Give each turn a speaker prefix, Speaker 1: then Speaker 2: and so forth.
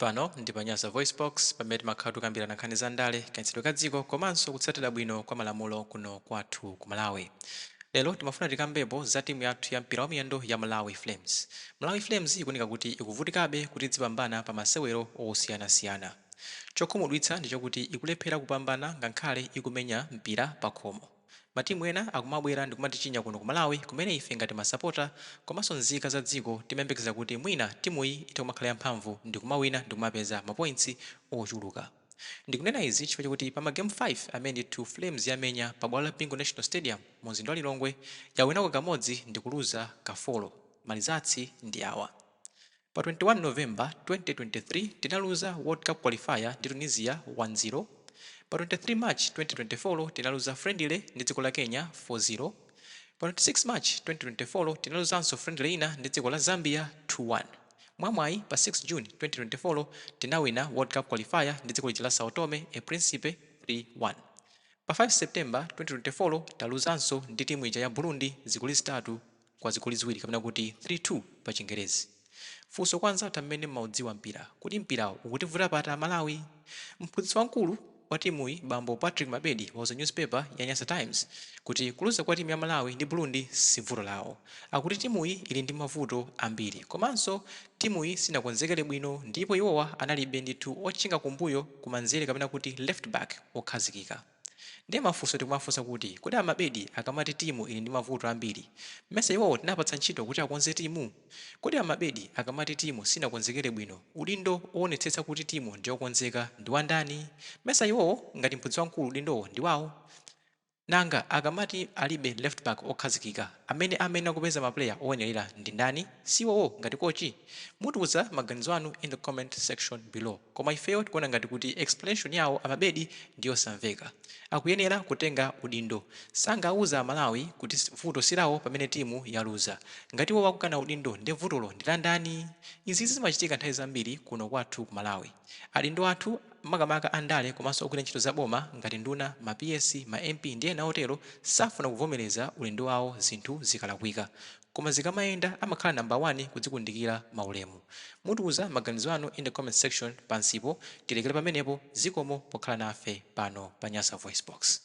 Speaker 1: Pano ndi pa Nyasa VoiceBox, pamene timakhala tikukambirana nkhani za ndale, kayendetsedwe ka dziko komanso kutsatira bwino kwa malamulo kuno kwathu ku Malawi. Lero timafuna tikambepo za timu yathu ya mpira wa miyendo ya Malawi Flames. Malawi Flames ikuoneka kuti ikuvutikabe kuti idzipambana pa masewero osiyanasiyana. Chokhumudwitsa ndi chokuti ikulephera kupambana ngakhale ikumenya mpira pakhomo. Matimu ena akumabwera ndikumatichinya kuno ku Malawi, kumene ife ngati masapota komanso nzika za dziko timayembekeza kuti mwina timuyi itha kumakhala yamphamvu ndikumawina ndikumapeza mapoints ochuluka. Ndikunena izi chifukwa chakuti pa magame 5 amene ndithu Flames yamenya pa bwalo la Bingu National Stadium mu mzinda wa Lilongwe, yawinako kamodzi ndikuluza ka 4. Ma results ndi awa. Pa 21 November 2023 tinaluza World Cup qualifier ndi Tunisia 1-0. Pa 23 March 2024 tinaluza friendly ndi dziko la Kenya 4-0. Pa 26 March 2024 tinaluzanso friendly ina ndi dziko la Zambia 2-1. Mwamwayi, pa 6 June 2024 tinawina World Cup qualifier ndi dziko lija la Sao Tome e Principe 3-1. Pa 5 September 2024 taluzanso ndi timu ija ya Burundi zigoli 3 kwa zigoli 2, kapena kuti 3-2 pa Chingerezi. Funso kwa anzathu amene mmaudziwa mpira, kuti mpirawo ukutivuta pati Amalawi? Mphunzitsi wamkulu wa timuyi, bambo Patrick Mabedi, wauza newspaper ya Nyasa Times kuti kuluza kwa timu ya Malawi ndi Burundi si vuto lawo. Akuti timuyi ili ndi mavuto ambiri, komanso timuyi sinakonzekere bwino, ndipo iwowa analibe ndithu otchinga kumbuyo kumanzere, kapena kuti left back okhazikika. Ndiye mafunso tikumafunsa kuti, kodi aMabedi akamati timu ili ndi mavuto ambiri, mmese iwowo tinapatsa ntchito kuti akonze timu? Kodi aMabedi akamati timu sinakonzekere bwino, udindo owonetsetsa kuti timu ndiyokonzeka ndi wandani? Mmesa iwowo ngati mphunzitsi wamkulu udindowo ndi wawo? Nanga akamati alibe left back okhazikika, amene amayenera kupeza maplayer oyenerera ndi ndani? Siwowo ngati kochi? Mutiuza maganizo anu in the comment section below. Koma ifeyo tikuona ngati kuti explanation yawo aMabedi ndiyosamveka. Akuyenera kutenga udindo. Sangauza Amalawi kuti vuto silawo pamene timu yaluza. Ngati iwo wakukana udindo, ndi vutolo ndi la ndani? Izi zimachitika nthawi zambiri kuno kwathu ku Malawi. Adindo athu, makamaka andale komanso ogwira ntchito za boma ngati nduna, ma PS, ma MP ndi ena otero, safuna kuvomereza udindo wawo zinthu zikalakwika, koma zikamayenda amakhala namba 1 kudzikundikira maulemu. Mutiuza maganizo anu in the comment section pansipo. Tilekere pamenepo. Zikomo pokhala nafe pano pa Nyasa Voice Box.